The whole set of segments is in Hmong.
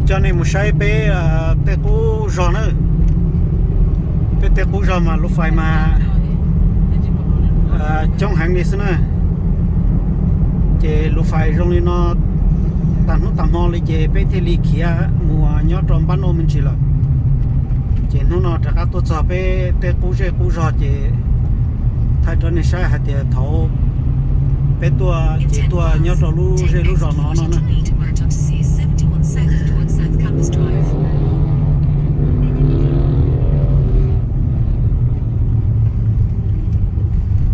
Coj nej mus saib peb tej qub zog na. Peb tej qub zog mas lub fais mas coob heev li xwb na. Ces lub fais zoo li no tag hnub tag hmo li ces peb thiaj li khiav mus nyob rau npab noj me ntsis lawm. Ces hnub no rov qab tuaj txog peb tej qub zej qub zog ces thaij rau nej saib hais tias thaum peb tuaj ces tuaj nyob rau lub zej lub zos no no na.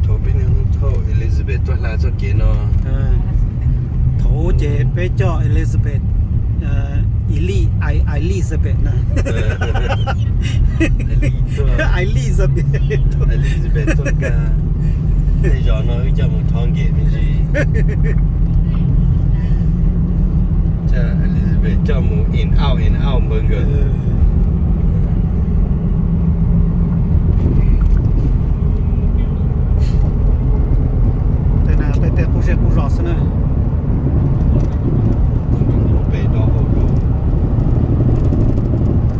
Thaum peb niag thauj Elizabeth tuaj hla txoj kev no. Thaum ub ces peb coj Elizabeth, Eli, Elizabeth na. Elizabeth. Elizabeth tuaj nkag tej zos no wb coj mus thov nkem me ntsis. Coj Elizabeth coj mus in out, in out npawg nkawd. Tej no peb tej qub zej qub zos xwb na. Pem no hauv lub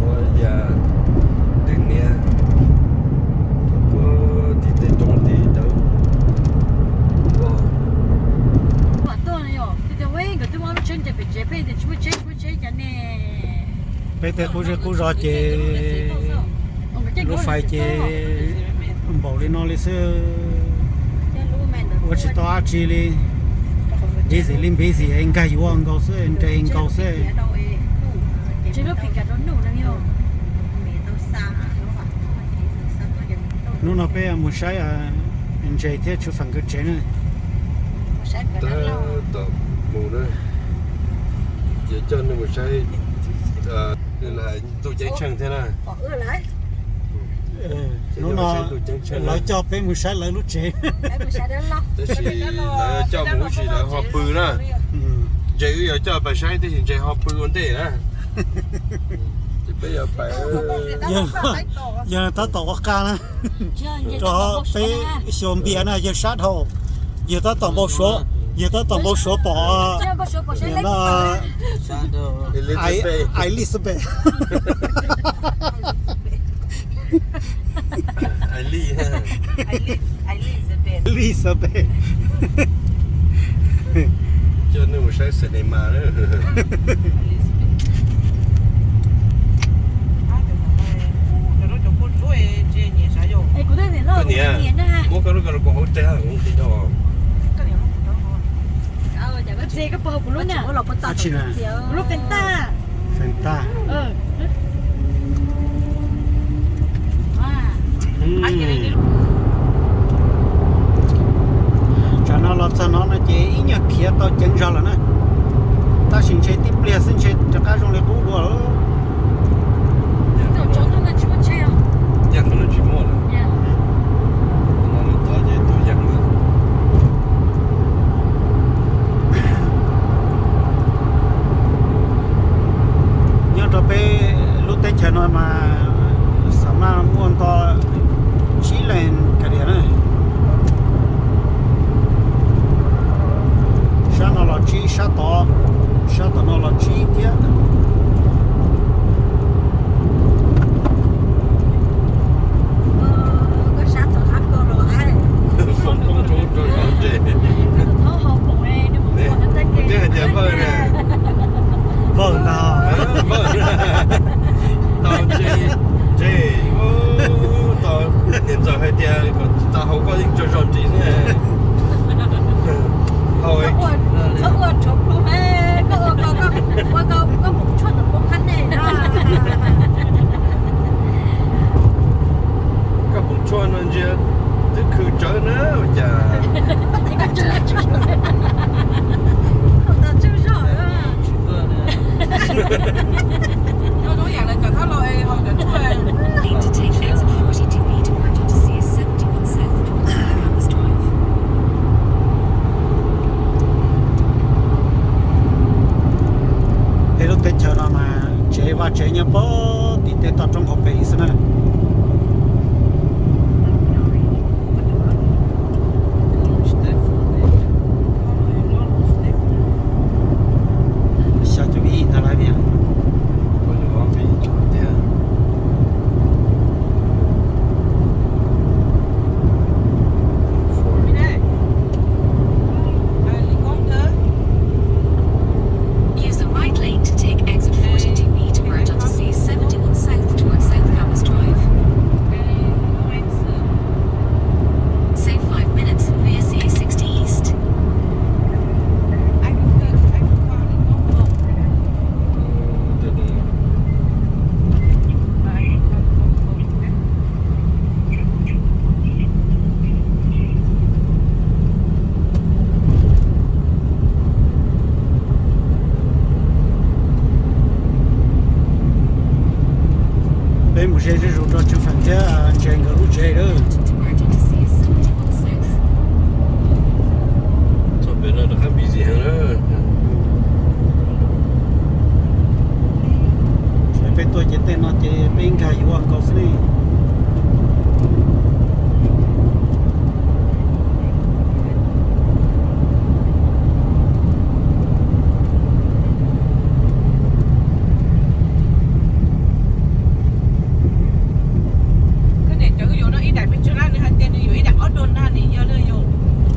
ua yam twg niam tuaj tim tej roob tim dawb. Peb tej qub zej qub zos ces lub fais ces npaum li no li xwb, ua tsis tau dab tsi li. Busy li busy, nkag yuav nkaus xwb, nres nkaus xwb. Hnub no peb mus saib Ntses thiab Tswv Feem nkawd tsev na. Tab tom mus na, ces coj nej mus saib, nws hais ntuj ceeb tsheej thiab na. Hnub no lawv coj peb mus saib lawv lub tsev. Tab sis lawv coj mus ub sis lawv ho pw na. Ntses wb yuav coj pais saib tab sis Ntses ho pw ua ntej na. Ces peb yuav pais. Yog tab tom ua qa na, rau peb xyuas npias na yawg sab dhau. Yawg tab tom npau suav, yawg tab tom npau suav pom no, Elizabeth. Elizabeth. Coj nej mus saib cinema na. Koj niam, muab koj lub ko rau kuv hauv tsev, kuv ntxiv rau. Dab tsi na? Lub Fanta. Fanta. Tsam no los txog no no ces ib nyuag khiav tau ceev zog lawm na. Tab sis ntshe tib pliag xwb ntshe rov qab zoo li qub dua lawm. Nyaj qhov no tsis muaj lawm. Qhov no lawv thov ces tus yees lawm. Nyob rau peb lub teb chaws no mas xam maj muaj nto tsib leeg ka diav na. Sab no los tsib, sab tod, sab tom no los tsib thiab. Kuv twb hais tias Vawj na. Vawj na. Tau ntshe, ntshe, tau niam ntxawm hais tias kom tau hauv koj yeej tsaug zog ntsis xwb. Txhob ua tshuav plhu me, koj ua ko, koj ua ko, koj mus tshuaj ntawm poob qab nej na. Koj mus tshuaj no ntsia twb khw tsawv na ua cas. Peb lub teb chaws no mas tsev vaj tsev nyob puag tim tej toj roob hauv pes li xwb na. Xya caum ib ntag lauj niam. Ze zuj zus rau Tswv Feem thiab Ntse nkawd lub tsev lawm. Txog pem no rov qab busy heev lawm. Peb tuaj ces tej no ces peb nkag yuav nkaus xwb ne.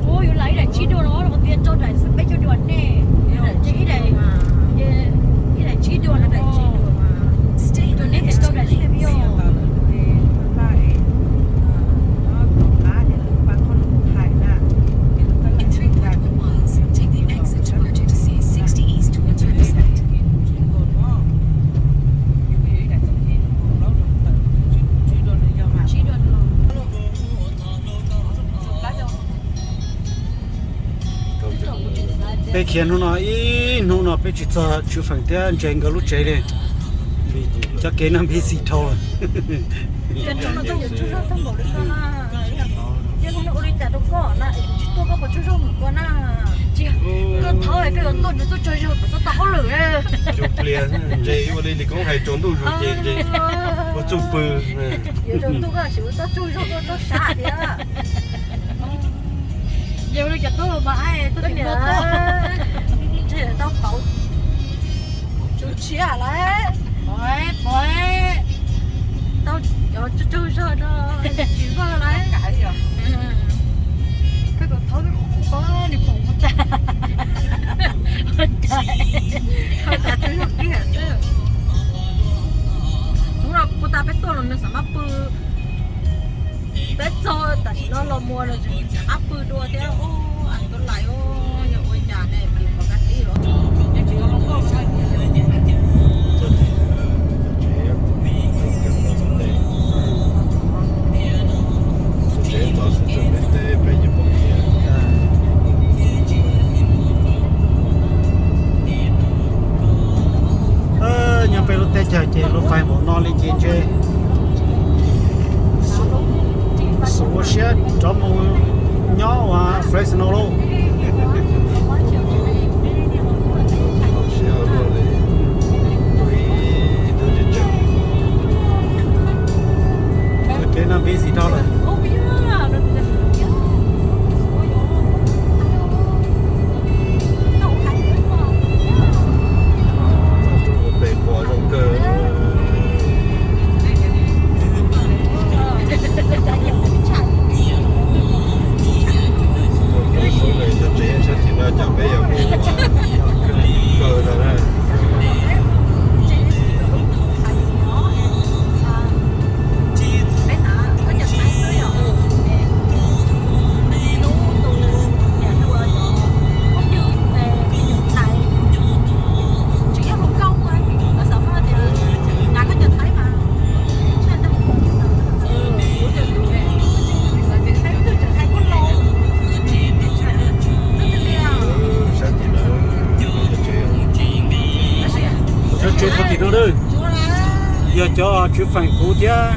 Ua yuav lam ib daim tsib duas no, tias rau daim xwb peb caug duas nej. Ces ib daim, ib daim tsib duas no daim tsib duas. Rau neb tias rau daim xwb peb caug. In three point one miles, take the exit to Route sixty East towards Riverside. Peb khiav hnub no ib hnub no peb tsis txog Tswv Feem thiab Ntse nkawd lub tsev li. Cov kev no busy dhau lawm. Cug plias, Ntse ua li li koob hais tsaus ntuj zus ces Ntse ua txuj pw. Yog li cov tub mas tuaj tim no tuaj. Tau pauv tsum tshiab lawm. Pov, pov, tau cov tsug zog no tsis vog lawm. Peb kom thov peb qhov nws pom mus tas. Hnub no puas tas peb tuaj los nws xam mab pw. Peb txog tam sim no los muag los tseem rov qab pw dua thiab. Ub, tuaj lais, yog ua cas ne, plis pov kab tib los. Nyob peb lub teb chaws ces lub fais npaum no li ces ntshe xum ua siab rov mus nyob ua Fresno lauj. Kev no busy dhau lawm. Pem quas zoo kawg. Tus sub na cov tsev sab tim no cov peb yuav mus kaw ntawd na. Cov tsev puag tim no na, yog cov Tswv Feem kuv thiab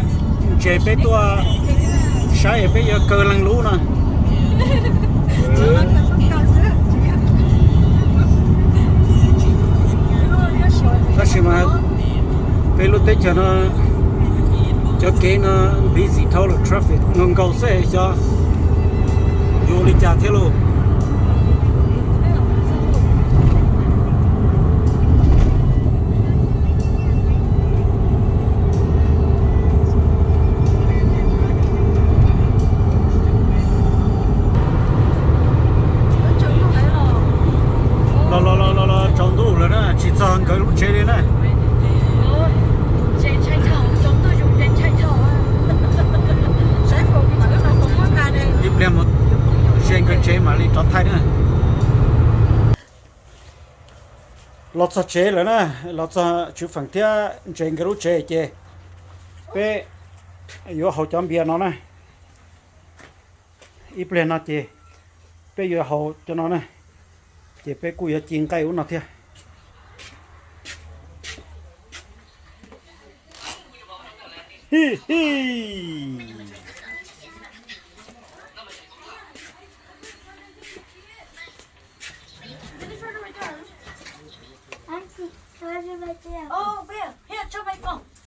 Ntse peb tuaj saib peb yuav kaw leej lub no. Tab sis mas peb lub teb chaws no cov kev no busy dhau lawm, traffic nkaus nkaus xwb xyov yuav ua li cas thiab lauj. Los los los los los tsaus ntuj lawm na, tsis txog nkawd lub tsev li na. Ib pliag mus ze nkawd tsev mam li rov thaij na. Los txog tsev lawm na, los txog Tswv Feem thiab Ntse nkawd lub tsev ces peb yuav haus cov npias no na. Ib pliag no ces peb yuav haus cov no na, ces peb kuj yuav ci nqaij ub no thiab. Hi hi.